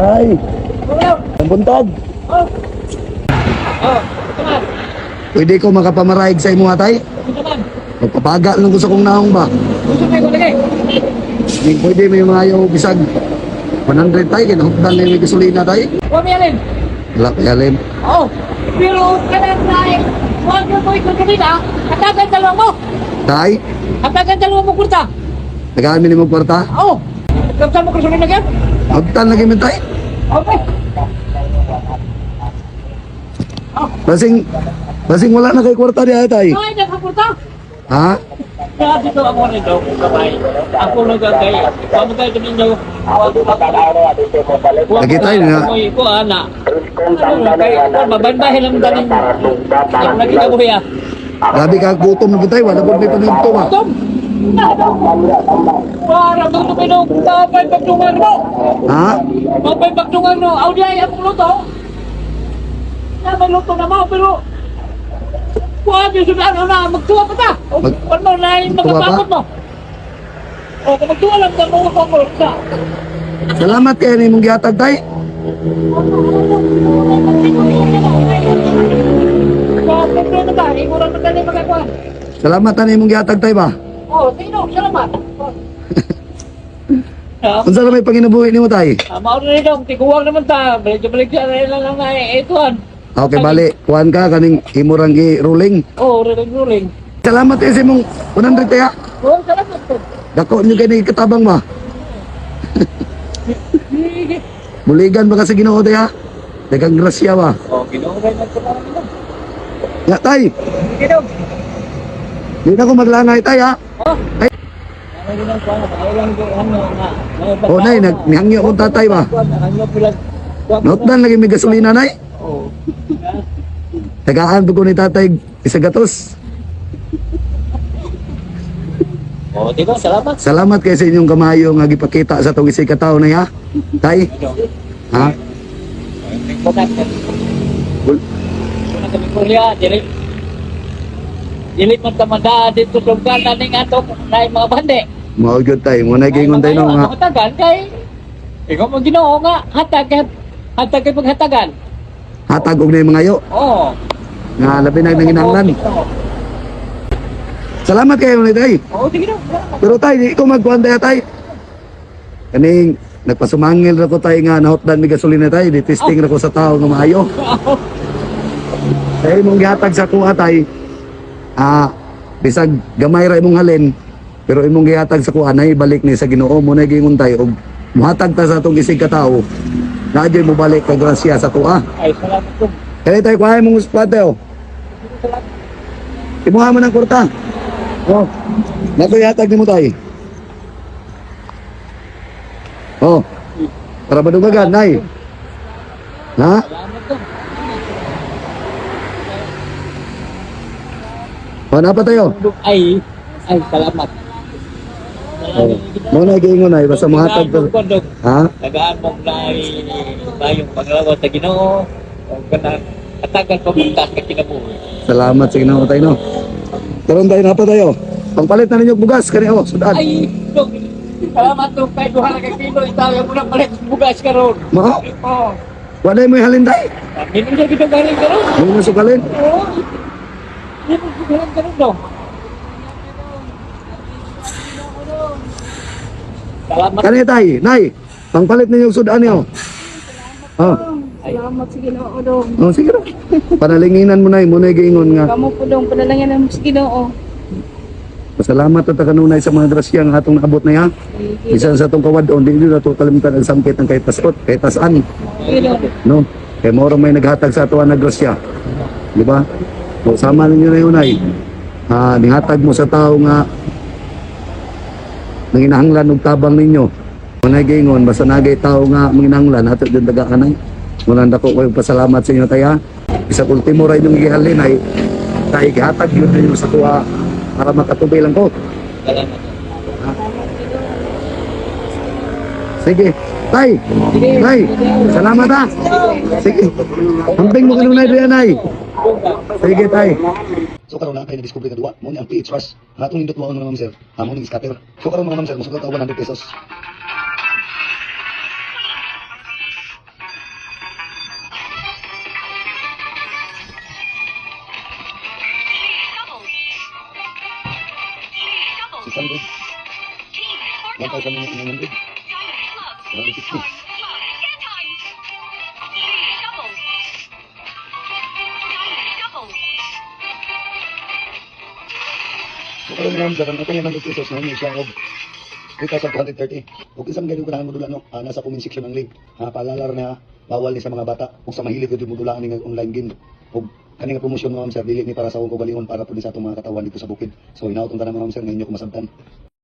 Ay, ang buntag. Oh. Oh, ito man. Pwede ko makapamaraig sa imo, tay? Ito man. Magpapaga lang ko sa kong naong ba? Gusto mo ko lagi. Hindi pwede may mga ayaw bisag 100, tay, kinahupdan na yung may gasolina, tay. Wa mi alin. Wala kay alim. Oh. Pero kanang naay. Wa mo ko ikon kanina. Hatagan dalawa mo. Tay, Hatagan dalawa mo kurta. tagaan mi nimo kwarta. Oh. Kamsa mo kursun lagi. Hugtan lagi mi, tay. Okay. Basing basing wala na kay kwarta diha, tay. Ay, nagkakurta. Ha? Kaya dito ako rin daw, kamay. Ako nagagay. Pamagay ito ninyo. Lagi tayo nga. Ko, ana. Ano, kay, mabanbahin lang daning. Ako nakita ko ya. Grabe ka gutom na po, tay, wala po may paninto ba. Tom! Para bang tuminog, mapay pagtungan mo! Ha? Mapay pagtungan mo! Aw di ay akong luto! Na may luto na mo, pero kuha di sudan na, magtuwa pa ta! O, ano na yung Magtuwa pa? magkapagod mo? O, kung magtuwa lang ka mo, ako sa. Salamat kay nimong gihatag, tay. Problema ba? Ikaw lang madali magkakuha. Salamat ani imong gihatag, tay ba. O, sino? Salamat. Ah, Unsa na may panginabuhi nimo, tay? Ah, mao na rin dong, tiguwang naman ta. Balik-balik siya na lang na ituan. Okay, bali, kuan ka kaning imo rang gi-ruling. Oh, ruling ruling. Salamat eh sa imong 100, tay ha. Oh, salamat po. Dako niyo kay katabang ba. Buligan ba ka sa Ginoo, tay ha? Daghang grasya ba. Oh, Ginoo rin nagkaroon nito. Ya, tay, Ginoo. di na ko maglangay, tay ha. Oh. Ay. Ano ginoo ko? Ay lang ko ano nga. Oh, nay, nag nihangyo akong tatay ba. Ano pilag. Nautdan lagi may gasolina, nay. Oh. Tagaan pa ko ni tatay isa gatos. Oh, di ba? Salamat. Salamat kay sa inyong kamayo nga gipakita sa atong isig ka tawo nay ha. Tay, Ginoo. ha? Bakat. Kuna kami kurya, dili. Dili man tamanda dito sa na ning ato na mga bande. Mao gyud, tay, mo na gingon tay no nga. Ang hatagan kay ikaw mo Ginoo nga hatag hatag kay paghatagan. Hatag og nay mga yo Oo. nga labi na nanginahanglan. Salamat kayo ni tay. Oo, sige na. Pero tay, di ko magkuhan tayo, tay. Kaning nagpasumangil ra ko, tay, nga nahotdan mi gasolina, tay, di testing ra ko sa tao nga maayo. Sa imong gihatag sa kuha, tay. Ah, bisag gamay ra imong halin, pero imong gihatag sa kuha nay balik ni sa Ginoo mo na gingon, tay, og muhatag ta sa atong isig ka tawo. Naa gyud mobalik ka grasya sa tuwa. Ay, salamat po. Kaya tay, kuha imong squad tayo. Salamat. Imuha mo ng kurta. Oh. Nato ihatag nimo, tay. Oh. Para madungagan, nay. Ha? Salamat po. O, napa tayo? Ay, ay, salamat. Oh. Mo na giingon, nay, basta muhatag ta. Ha? Tagaan mong nai tayong panglawa sa Ginoo. O kanang hatagan pamuntas ka kinabuhi. Salamat sa Ginoo, tay, no. Karon tayo, napa tayo. Pangpalit na ninyo og bugas kani oh, sudan. Ay, dong. Salamat dong kay duha ka kilo itaw mo na palit bugas karon. Mao, Oh. wala mo halin, tay. Hindi na kita galing karon. Mo na sukalin. Oo. Hindi mo galing karon dong. Salamat. Kani, tay, nay. Pangpalit ninyo og sudan niyo. Oh. Salamat sa Ginoo dong. Oh, sige ra. Panalinginan mo nay, mo na giingon nga Kamo po dong panalangin mo sa Ginoo. Pasalamat at kanunay sa mga grasya nga atong naabot na ya. Sige. Bisan sa atong kawadon, di na nato kalimutan ang sampit ng kay tasot, kay tasan, Sige dong. no? Kay moro may naghatag sa ato na grasya. Di ba? O sama ninyo na yun ay. Ah, nihatag mo sa tao nga nanginahanglan og tabang ninyo. Manay gingon basta nagay tao nga manginahanglan ato jud tagaan ay. Muna dako ko pasalamat sa inyo taya. Isa ultimo ra inyong gihalin ay tay gihatag yun ninyo sa kuha para makatubay lang ko. Salamat. Sige. Tay. Tay. Salamat ha. Sige. Amping mo kanunay diyan, nay. Sige, tay. So karon na kay na-discover nga duwa, mao ni ang PH Rush. Ang atong nindot mga ma'am sir, mao ning scatter. So karon, mga ma'am sir, mosugal ta 100 pesos. 600, 1,900, 160. So karon, ma'am, sa kanang 100 pesos na siya og 3,230. Ug isang ganyan ko na mo dula, no, nasa comment section ang link. Ha, paalala na, bawal ni sa mga bata ug sa mahilig gyud mo dula ani nga online game. Ug kani nga promosyon, ma'am sir, dili ni para sa akong kaugalingon, para pud ni sa atong mga katawan dito sa bukid. So hinaot unta na, ma'am sir, nga inyo ko masabtan.